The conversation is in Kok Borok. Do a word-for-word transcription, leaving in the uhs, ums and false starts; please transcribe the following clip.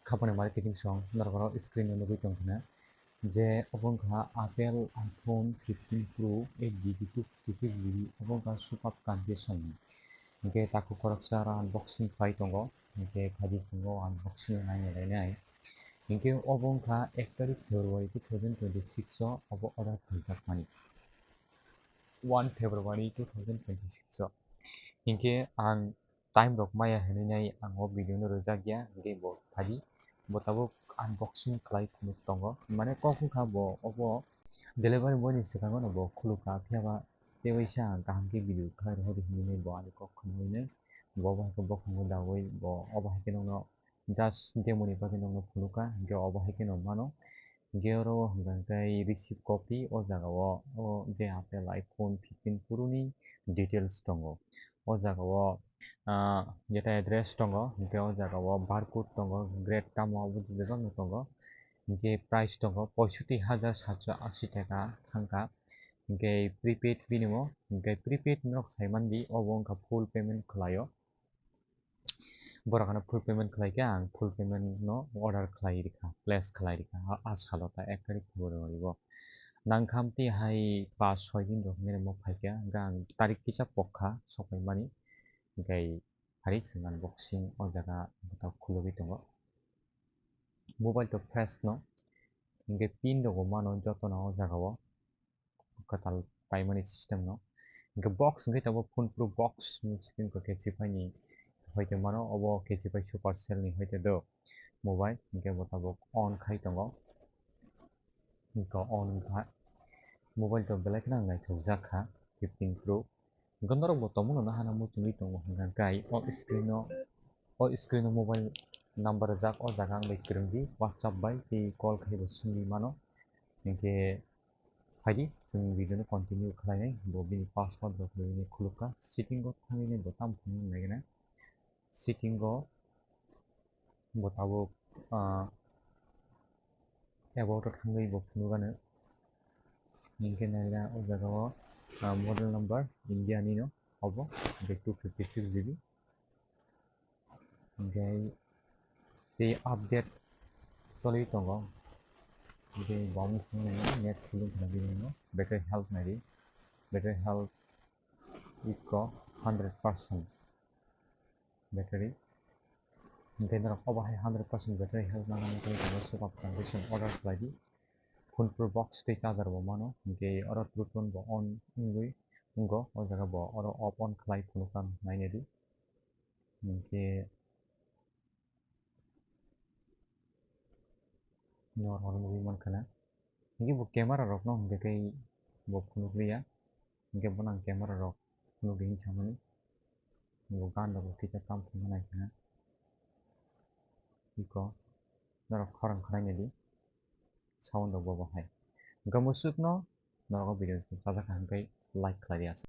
Khapani marketing song norok screen o nugwi tongkha na je obo wngkha Apple iPhone fifteen Pro eight G B two fifty six G B, obo wngkha super condition. Hinkhe takhuk khoroksa aro unboxing khlai tongo, hinkhe phaidi chwng o unboxing naina lainai. Hinkhe obo wngkha ek tarik February two thousand twenty six o obo order khlaijak mani, one February two thousand twenty six o. Hinkhe ang time rok maya hinwi nai ang o video no rwjak ya, hinkhe bo phaidi bo tabuk unboxing khlai phunuk tongo, mane kok wngkha bo obo delivery boy ni swkango no bo khulukha, phiya ba tei waisa kaham khe video khlai rwdi hinwi nai bo ani kok khumui nai bo obo hai khe bokhango daui bo obo hai khe nokno just demo ni bagwi nokno phunukha, hinkhe obo hai kheno mano. Hinkhe oro hwnkha khe receipt copy, o jaga o, o je Apple iPhone fifteen Pro ni details tongo. O jaga o, ah, jeta address tongo, hinkhe o jaga o barcode tongo, grade tamo abo bebak no tongo. Hinkhe price tongo poisoti hajar satso asi taka thangkha. Hinkhe prepaid bini mo, hinkhe prepaid norok sai mandi, obo wngkha full payment khlai o. Borok ano full payment khlai khe ang full payment no order khlai rikha, place khlai rikha, a, a salo ta ek tarik February o. Nangkha amtwi hai pas soi din rok hinwi mo phaikha, hwnkhe ang tarik kisa pokha sokphaimani, hwnkhe hai chwng unboxing o jaga bwthak khulugwi tongo. Mobile to fresh no, hwnkhe pin rok bo mano jotono o jaga o. Kwtal paimani system no. Hwnkhe box hwnkhe tabuk phone pro box ni screen ko kesipai ni hoite mano, obo kesipai Supercell ni hoite do mobile, hwnkhe bo tabuk on khai tongo. Hwnkhe on wngkha mobile to belai kheno ang naithokjak kha fifteen Pro. Hwnkhe norok bo tongmano nahana muchungwi tongo hwnkha khe o screen o, o screen o mobile number rijak, o jaga ang bai kwrwngdi WhatsApp bai tei call khai bo swngwi mano. Hwnkhe phaidi, chwng video no continue khlainai, bo bini password rok bini khulukha, setting o thangwi bo tamo phunukna naigana, setting o bo tabuk, ah, about o thangwi bo phunukgano, hinkhe naila o jaga o, ah, model number India ni no obo, je two fifty six G B. Hwnkhe tei update tolwi tongo. Hwnkhe bo mung phunuknai net fulung khna bini no battery health naidi. Battery health iko hundred percent battery. Hwnkhe norok obo hai hundred percent battery health nangmani bagwi tongo, swkang condition order khlaidi. Phone pro box tei charger bo mano, hwnkhe oro true tone bo on wngwi wngo, o jaga bo oro off on khlai phunukha nainadi. Hinkhe norok nugwi mankha na. Hinkhe bo camera rokno hinkhe khe bo phunukliya. Hinkhe bono ang camera rok phunukdi hinwi samani. Bo gan rok bo kisa tam phunukna naikha na. Iko norok khorang khwlai naidi. Sound rok bo bo hai. Hinkhe musukno norok o video chajak kha hinkhe like khlai di aswk.